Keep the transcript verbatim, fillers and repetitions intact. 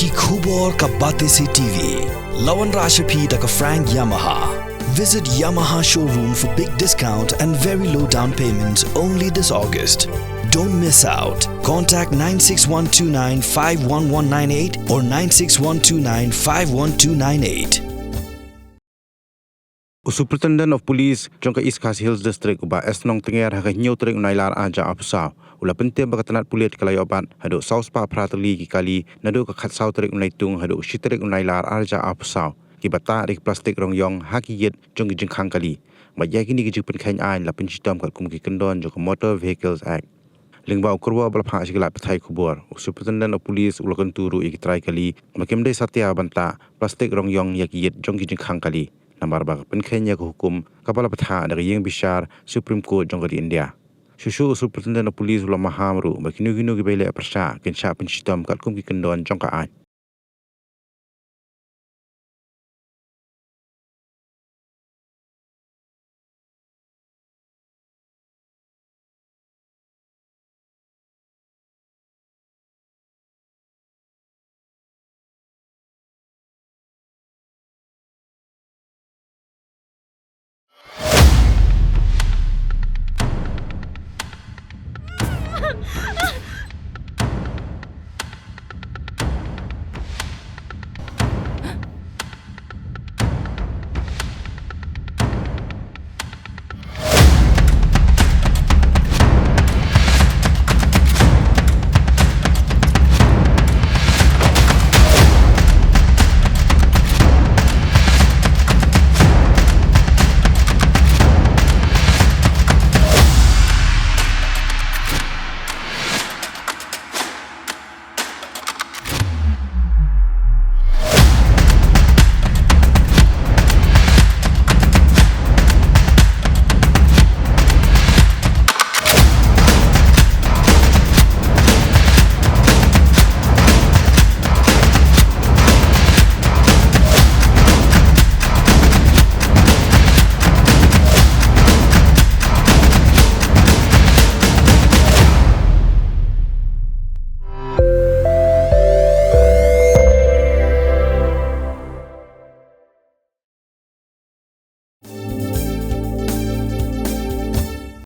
Ki khubor ka Batesi T V. La wanrah sha phi da ka Frank Yamaha. Visit Yamaha showroom for big discount and very low down payment only this August. Don't miss out. Contact nine six one two nine five one one nine eight or nine six one two nine five one two nine eight. U Superintendent of Police jong ka East Khasi Hills District, u Bah S Nongtnger, ha ka hynñiew tarik u Nailar arhajar arphew saw, u la pyntip ba ka tnat pulit ka la ïoh bat haduh saw spah phra tylli ki kali naduh ka khatsaw tarik u Naitung haduh ka shi tarik u Nailar arhajar arphew saw, kiba tah da ki plastik rong ïong ha ki ïit jong ki jingkhang kali. Bad ïa kine ki jingpynkheiñ aiñ la pynshitom katkum ki kyndon jong ka Motor Vehicles Act. Lyngba u kyrwoh ba la phah sha ki lad pathai khubor, u Superintendent of Police u la kyntu ruh ïa ki trai kali ba kim dei satia ban tah plastik rong ïong ïa ki ïit jong ki jingkhang kali, namar ba ka pynkheiñ ïa ka hukum kaba la bthah da ka ïing bishar Supreme Court jong ka ri India. Shuh shuh u Superintendent of Police u la maham ruh ba kino kino kiba ïaleh pyrshah kin shah pynshitom katkum ki kyndon jong ka aiñ.